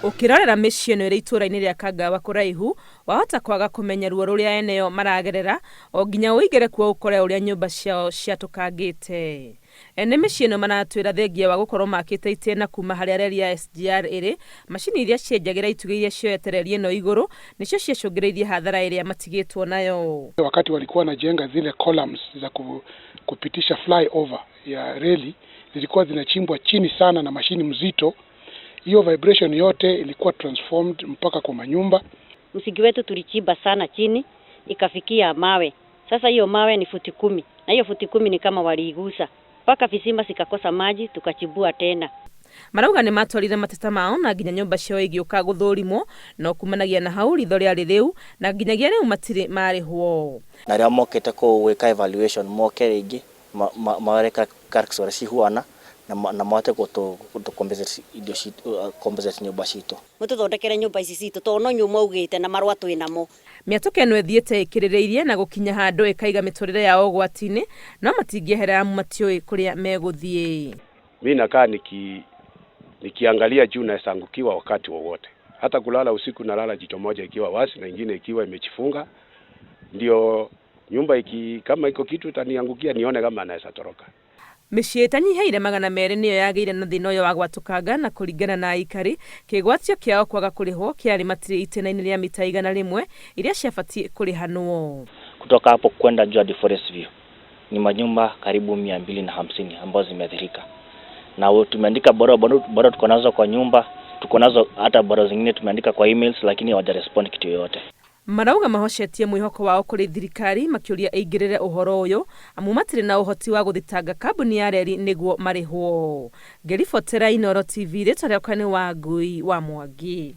Ũkĩrorera mĩciĩ ĩno ĩrĩ itũũra-inĩ rĩa Kangawa kũraihu, wahota kwaga kũmenya ruo rũrĩa ene yo maragerera o nginya ũingĩre kuo ũkore ũrĩa nyũmba ciao ciatũkangĩte. Ene mĩciĩ ĩno maratwĩra thengia wa gũkorwo makĩte itĩna kuma harĩa reri ya SGR ĩrĩ, macini iria cienjagĩra itugĩ iria cioete reri ĩno igũrũ nĩcio ciacũngĩrĩirie hathara ĩrĩa matigĩtwo nayo. Wakati walikuwa wanajenga zile columns za kupitisha flyover ya reli, zilikuwa zinachimbwa chini sana na mashini mzito. Hiyo vibration yote ilikuwa transformed mpaka kwa manyumba. Msingi wetu tulichimba sana chini ikafikia mawe. Sasa hiyo mawe ni futi 10 na hiyo futi 10 ni kama waliigusa mpaka visima zikakosa maji, tukachibua tena. Marauga nĩ matwarire mateta mao na nginya nyũmba ciao igĩũka gũthũrimwo, no kumanagia na hau ritho rĩarĩ rĩu na nginyagia rĩu matirĩ marĩhwo. Na rĩrĩa mokĩte kũu gwĩka evaluation, moke rĩngĩ marore cracks ũrĩa cihuana na mahote gũtũ compensate indo citũ, compensate nyũmba citũ. Mũtũthondekere nyũmba ici citũ tondũ no inyuĩ mwaugĩte na marũa twĩ namo. Mĩatũka ĩno ĩthiĩte ĩkĩrĩrĩirie na gũkinya handũ ĩkaiga mĩtũrĩre yao ũgwati-inĩ, no matingĩehera amu matiũĩ kũrĩa megũthiĩ. Mi nakaa nikiangalia juu naweza angukiwa wakati wowote. Hata kulala usiku nalala jicho moja ikiwa wazi na ingine ikiwa imejifunga. Ndio nyumba kama iko kitu itaniangukia nione kama naweza toroka. Mĩciĩ ĩtanyiheire 200 nĩyo yagĩire na thĩna ũyũ wa gwatũkanga, na kũringana na aikari kĩgwatio kĩao kwaga kũrĩhwo kĩarĩ matirĩ itĩna-inĩ rĩa mita 100 iria ciabatiĩ kũrĩhanwo. Kutoka hapo kwenda juu hadi Forest View ni manyumba karibu 250 ambazo zimeathirika. Na tumeandika barua, barua tuko nazo kwa nyumba, tuko nazo hata barua zingine tumeandika kwa emails, lakini hawajarespond kitu yoyote. Marauga mahocetie mwĩhoko wao kũrĩ thirikari makĩũria ĩingĩrĩre ũhoro ũyũ amu matirĩ na ũhoti wa gũthitanga kambuni ya reri nĩguo marĩhwo. Ngĩribotera Inooro TV, rĩtwa rĩakwa nĩ Wangui wa Mwangi.